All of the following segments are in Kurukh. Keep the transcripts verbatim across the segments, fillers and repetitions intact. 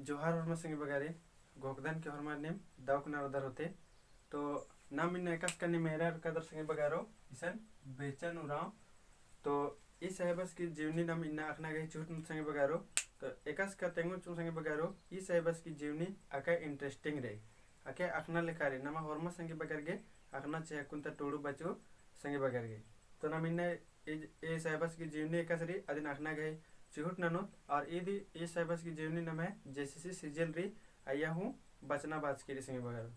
जोहार होरमा संगी बगारो, घोखदन के होरमा नीम दव कुना रअदर होले। तो नाम इन्ना एकासे का नीम एरा रअदर संगी बगारो, इसन बेचन उराँव। तो ई साहेबस की जीवनी नाम इन्ना अख़ना गही चिहुट ननोत संगी बगारो। तो एकासे का तेंगोन चिओन संगी बगारो, ई साहेबस की जीवनी अकय interesting रई, अकय अख़ना लेखा रई, नमा होरमा संगी बगर गे अख़ना चाही, अक्कुन ता टूड़ू बचऊ संगी बगर गे। तो नाम इन्ना ई, ई साहेबस की जीवनी एकासे रई, अदिन अख़ना गही चिहुट ननोत। और ईद ई साहेबस की जीवनी नम्है JCC CGL रई, अइय्या हूँ बचना बाचकी रई संगी बगारो।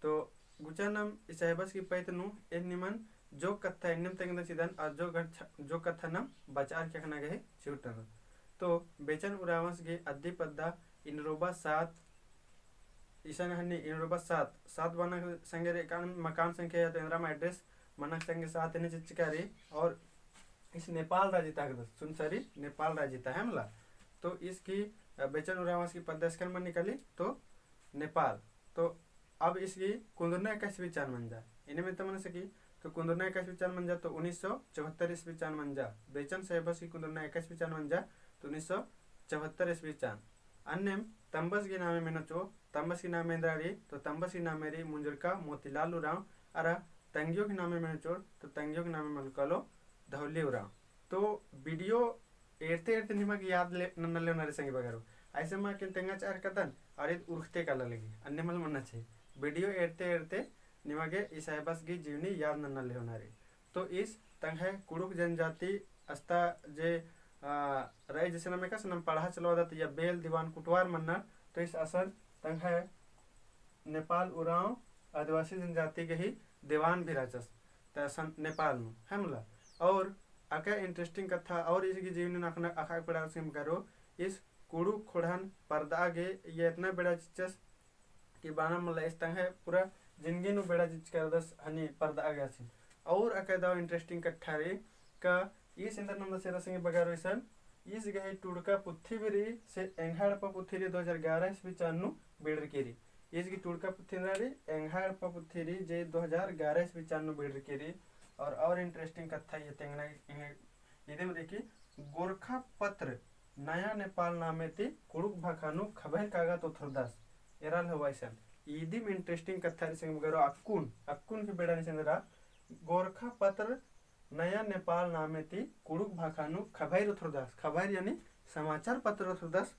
तो गुचा नाम ई साहेबस की पइत नू एन निमन जोक कत्था एन्नेम तेंगदन चिदन और जोक कत्था, जोक कत्था नाम बचआ की अख़ना गही चिहुट ननोत। तो बेचन उराँवस गही अद्दी पद्दा इनरोबा सात, इसन हनी इनरोबा सात, सात बना संगे रई कान मकान संख्या या तो एन्दरा मा address मना संगे सात एन्ने चिच्चका रई। और ईस नेपाल राजी ता हिकदस, सुनसरी नेपाल राजी ता है मला। तो ईस गही, अ, बेचन उराँवस गही पद्दा एसकन मनी काली तो नेपाल। तो अब ईस गही कुन्दुरना एका ईस्वी चान मंजा। एन्ने मेंता मनस की, तो कुन्दुरना एका ईस्वी चान मंजा तो उन्नीस सौ चौहत्तर ईस्वी चान मंजा। बेचन साहेबस गही कुन्दुरना एका ईस्वी चान मंजा तो उन्नीस सौ चौहत्तर ईस्वी चान। अन्नेम तम्बस गही नामे मेनोत चिओ, तम्बस गही नामे एन्दरा रई, तो तम्बस गही नामे रई मुंजुरका मोतीलाल उराँव, अरा तंग्यो गही नामे मेनोत चिओ, तो तंग्यो गही नामे मल कालो धौली उराँव। तो video एरते एरते निमा गे याद ले, नन्ना ले ओना रई संगी बगारो। ऐसे मा केन तेंगा चार कदन, और ईद उरखते काला लगी, अन्ने मल मन्ना चाही। Video एरते एरते निमा गे ई साहेबस गही जीवनी याद नन्ना ले ओना रई। तो ईस तंग्है कुँड़ुख़ जनजाति अस्ता जे, आ, रई, जैसे नाम एकासे नाम पड़हा चलाबअदत या बेल दीवान कुटवार मन्नर, तो ईस असन तंग्है नेपाल उराँव आदिवासी जनजाति गही दीवान भी रहचस, त असन नेपाल नू, है मला। और अकय interesting कत्था और ईस गही जीवनी नू अख़ना, अख़आ की पड़ार संगी बगारो, ईस कुँड़ुख़ ख़ोंड़हन परदआ गे या एतना बेड़ा चिच्चस कि बाना मला ईस तंग्है पूरा जिंदगी नू बेड़ा चिच्चका रअदस हनी परदआ गे आसिन। और अकय दव interesting कत्था रई का ईस एन्देर नन्दस एरा संगी बगारो इसन, ईस गही टुड़का पुथी भी रई, से एंग्है एड़पा पुथी रई दो हजार ग्यारह ईस्वी चान नू बिड़रकी रई। ईस गही टुड़का पुथी एन्देर रई, एंग्है एड़पा पुथी रई जे दो हजार ग्यारह ईस्वी चान नू बिड़रकी रई। और, और interesting कत्था इय्या तेंगना, इदिम रई कि गोरखा पत्र नया नेपाल नामे ती कुँड़ुख़ भाखा नू खबहिर कागद ओथरदस। एरा ले होवा इसन। इदिम interesting कत्था रई संगी बगारो अक्कुन, अक्कुन की बेड़ा नू इसन एरा गोरखा पत्र नया नेपाल नामे ती कुँड़ुख़ भाखा नू खबहिर ओथरदस, खबहिर यानी समाचार पत्र ओथरदस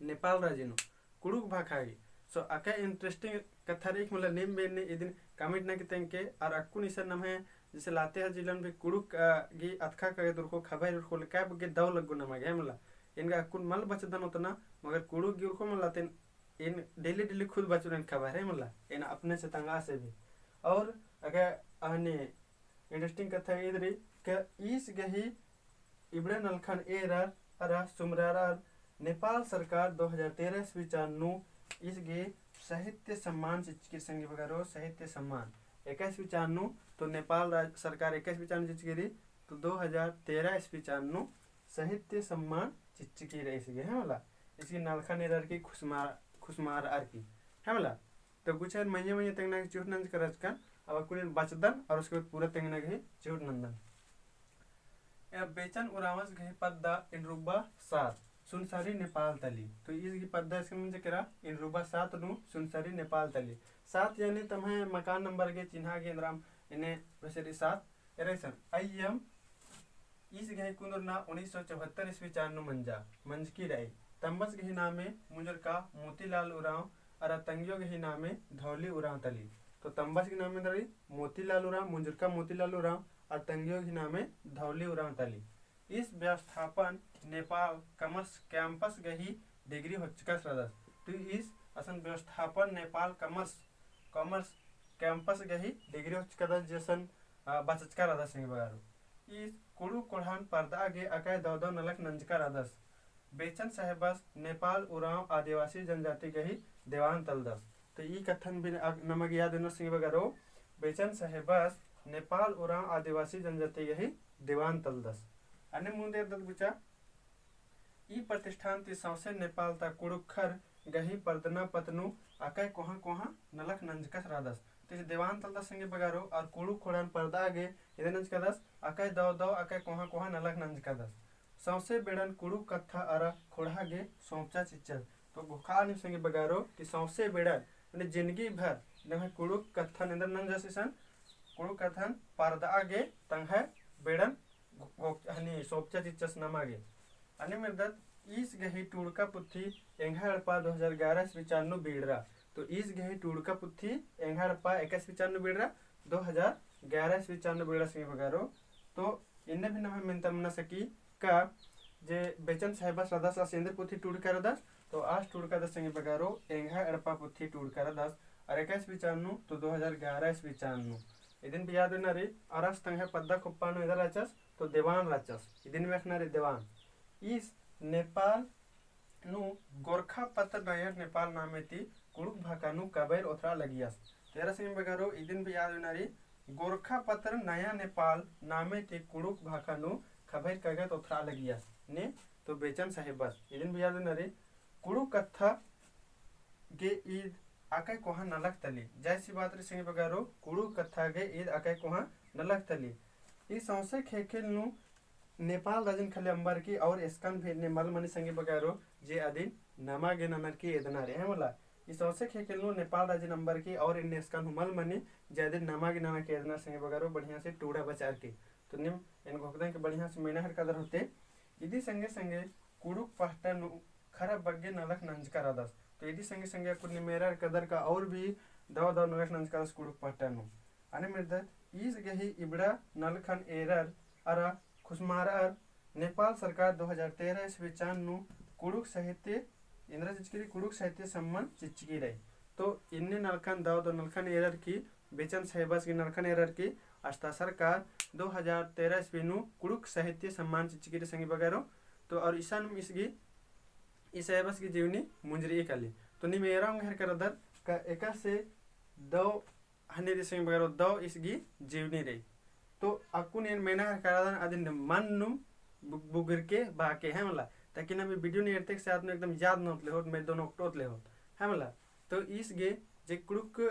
नेपाल राजी नू कुँड़ुख़ भाखा गही। So अकय interesting कत्था रई कि मला नीम बेन्ने इदिन comment नना की तेंगके, और अक्कुन इसन नम्है जैसे लातेहार जिला नू भी कुँड़ुख़, अ, गही अतख़ा कागद उरख़ो, खबहिर उरख़ो ले काय बग्गे दव लग्गो नमा गे है मला। एन गा अक्कुन मल बचदन ओतना, मगर कुँड़ुख़ गही उरख़ो मला तेन एन daily daily खुद बचोन एन खबहिर है मला, एन अपने से तंगआ से भी। और अकय अहनी interesting कत्था ईद रई कि ईस गही इबड़ा नलखन एरर अरा सुमरारर नेपाल सरकार दो हजार तेरह ईस्वी चान नू ईस गे साहित्य सम्मान चिच्चकी रई संगी बगारो, साहित्य सम्मान। एका ईस्वी चान नू तो नेपाल राज-, सरकार एका ईस्वी चान नू चिच्चकी रई, तो दो हजार तेरह ईस्वी चान नू साहित्य सम्मान चिच्चकी रई ईस गे, है मला। ईस गे नलखन एरर की खुसमा-, खुसमारर की, है मला। तो गुचा एन मइय्याँ मइय्याँ तेंगना गही चिहुट नंजका रहचकन, अब अक्कुन एन बचदन और उसके बाद पूरा तेंगना गही चिहुट नन्दन। ए बेचन उराँवस गही पद्दा इनरुबा सात, सुनसरी नेपाल तली। तो ईस गही पद्दा एसकन मंजा केरा, इनरुबा सात नू सुनसरी नेपाल तली। सात यानी तम्है मकान नंबर गे चिन्हा गे एन्दराम एन्ने बेसे रई सात। एरा इसन, अइय्यम ईस गही कुन्दुरना उन्नीस सौ चौहत्तर ईस्वी चान नू मंजा, मंजकी रई। तम्बस गही नामे मुंजुरका मोतीलाल उराँव अरा तंग्यो गही नामे धौली उराँव तली। तो तम्बस गही नामे एन्दरा रई मोतीलाल उराँव, मुंजुरका मोतीलाल उराँव, अरा तंग्यो गही नामे धौली उराँव तली। ईस व्यवस्थापन नेपाल commerce campus गही degree होचकस रअदस। तो ईस असन व्यवस्थापन नेपाल commerce, commerce campus गही degree होचकदस जे असन, अ, बचचका रअदस संगी बगारो। ईस कुँड़ुख़ ख़ोंड़हन परदआ गे अकय दव दव नलख नंजका रअदस। बेचन साहेबस नेपाल उराँव आदिवासी जनजाति गही देवान तलदस। तो ई कत्थन भी अक-, नमा गे याद ननोत संगी बगारो, बेचन साहेबस नेपाल उराँव आदिवासी जनजाति गही देवान तलदस। अन्ने मुन्द एरदत गुचा, ई प्रतिष्ठान ती सौंसे नेपाल ता कुँड़ुख़र गही परदना पत्त नू अकय कोहाँ कोहाँ नलख नंजकस रअदस। तो ईस देवान तलदस संगी बगारो और कुँड़ुख़ ख़ोंड़हन परदआ गे इदे नंजकादस, अकय दव दव अकय कोहाँ कोहाँ नलख नंजकादस। सौंसे बेड़न कुँड़ुख़ कत्था अरा ख़ोंड़हा गे सौंपचा चिच्चस। तो घोखा नीम संगी बगारो कि सौंसे बेड़न, मने जिनगी भर नम्है कुँड़ुख़ कत्थन एन्दर नंजस इसन, कुँड़ुख़ कत्थन परदआ गे तंग्है बेड़न घो-, घो-, हनी सोपचा चिच्चस नमा गे। अन्नेम एरदत ईस गही टूड़का पुथी एंग्है एड़पा दो हजार ग्यारह ईस्वी चान नू बीड़रा। तो ईस गही टूड़का पुथी एंग्है एड़पा एका ईस्वी चान नू बीड़रा, दो हजार ग्यारह ईस्वी चान नू बीड़रा संगी बगारो। तो इन्ने भी नम्है मेन्ता मना सकी का जे बेचन साहेबस रअदस आस एन्दर पुथी टूड़का रअदस, तो आस टूड़का रअदस संगी बगारो एंग्है एड़पा पुथी टूड़का रअदस, अरा एका ईस्वी चान नू तो दो हजार ग्यारह ईस्वी चान नू। इदिन भी याद उइना रई, अरा आस तंग्है पद्दा खोप्पा नू एन्दर रहचस, तो देवान रहचस, इदिन भी अख़ना रई देवान। ईस नेपाल नू गोरखापत्र नया नेपाल नामे ती कुँड़ुख़ भाखा नू कबैर ओथरा लगियस। तो एरा संगी बगारो इदिन भी याद उइना रई, गोरखापत्र नया नेपाल नामे ती कुँड़ुख़ भाखा नू कबैर कागद ओथरा लगियस। ने तो बेचन साहेबस इदिन भी याद उइना रई, कुँड़ुख़ कत्था गे ईद अकय कोहाँ नलख तली। जायसी बात रई संगी बगारो, कुँड़ुख़ कत्था गे ईद अकय कोहाँ नलख तली। ई सौंसे ख़ेख़ेल नू नेपाल राजिन खाली अम्बरकी और एसकन भी एन्ने मल मनी संगी बगारो, जे अदिन नमा गे ननर की एदना रई, है मला। ई सौंसे ख़ेख़ेल नू नेपाल राजिन अम्बरकी और एन्ने एसकन हूँ मल मनी, जे अदिन नमा गे नना की एदना संगी बगारो, बढ़िया से टूड़ा बचार की। तो नीम एन घोखदन कि बढ़िया से मेना हेलरकदर होते। इदी संगे संगे कुँड़ुख़ पहटा नू खरा बग्गे नलख नंजका रअदस। तो इदी संगे संगे अक्कुन नीम एरा हेलरकदर का और भी दव दव नलख नंजका रअदस कुँड़ुख़ पहटा नू। अन्नेम एरदत ईस गही इबड़ा नलखन एरर अरा खुसमारअर नेपाल सरकार दो हजार तेरह ईस्वी चान नू कुँड़ुख़ साहित्य एन्दरा चिच्चकी रई, कुँड़ुख़ साहित्य सम्मान चिच्चकी रई। तो इन्ने नलखन दव दव नलखन एरर की बेचन साहेबस गही नलखन एरर की आस ता सरकार दो हजार तेरह ईस्वी नू कुँड़ुख़ साहित्य सम्मान चिच्चकी रई संगी बगारो। तो और इसन ईस गही, ई साहेबस गही जीवनी मुंजरी काली। तो नीम एरा ओंगहर करदर का एकासे दव हनी रई संगी बगारो, दव ईस गही जीवनी रई। तो अक्कुन एन मेना हेलरकदन अदिन मन नू बु-, बुगुर के बाके, है मला। ताकि नम्है video नू एरतेक से आद नू एकदम याद ननोत ले होत, मेदो नू ओक्टोत ले होत, है मला। तो ईस गे जे कुँड़ुख़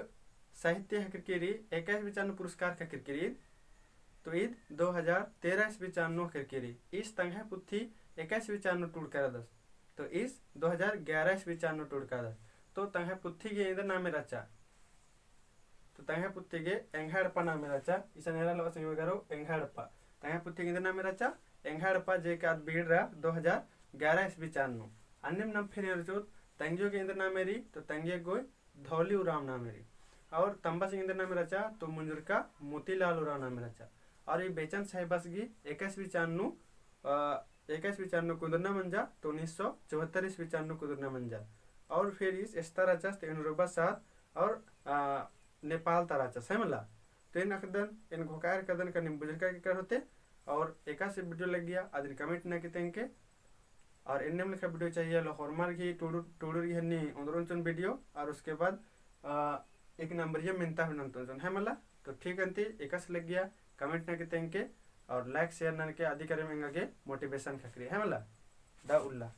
साहित्य ख़क्खरकी रई, एका ईस्वी चान नू पुरस्कार ख़क्खरकी रई, तो ईद दो हजार तेरह ईस्वी चान नू ख़क्खरकी रई। ईस तंग्है पुथी एका ईस्वी चान नू टूड़का रअदस, तो ईस दो हजार ग्यारह ईस्वी चान नू टूड़का रअदस। तो तंग्है पुथी गे एन्दर नामे रहचा, तो तंग्है पुथी गे एंग्है एड़पा नामे रहचा, इसन एरा लवा संगी बगारो एंग्है एड़पा। तंग्है पुथी गे एन्दर नामे रहचा, एंग्है एड़पा जे का आद बीड़रा दो हजार ग्यारह ईस्वी चान नू। अन्नेम नाम फिर एरा चिओत, तंग्यो गे एन्दर नामे रई, तो तंग्यो गे धौली उराँव नामे रई। और तम्बस गे एन्दर नामे रहचा, तो मुंजुरका मोतीलाल उराँव नामे रहचा। और ई बेचन साहेबस गही एका ईस्वी चान नू, अ, एका ईस्वी चान नू कुँदुरना मंजा, तो उन्नीस सौ चौहत्तर ईस्वी चान नू कुँदुरना मंजा। और फिर ईस एस्ता रहचस तो एन रोबा साथ और, आ, नेपाल ता रहचस, है मला। तो एन अख़दन, एन घोखा हेलरकदन का नीम बुझुरका केकर होते, और एकासे video लग्गिया, अदिन comment नना की तेंगके, और एन्नेम लेखा video चाहिए ला होरमर गही टूड़ुर, टूड़ुर गही हन्नी ओन्दरओन चिओन video, और उसके बाद, आ, एक नंबरिया मेन्ता हूँ नन्तओन चिओन, है मला। तो ठीक अन्ती, एकासे लग्गिया comment नना की तेंगके, और like share ननके अदी करेम एंगा गे motivation ख़क्खरी, है मला। दा उल्ला।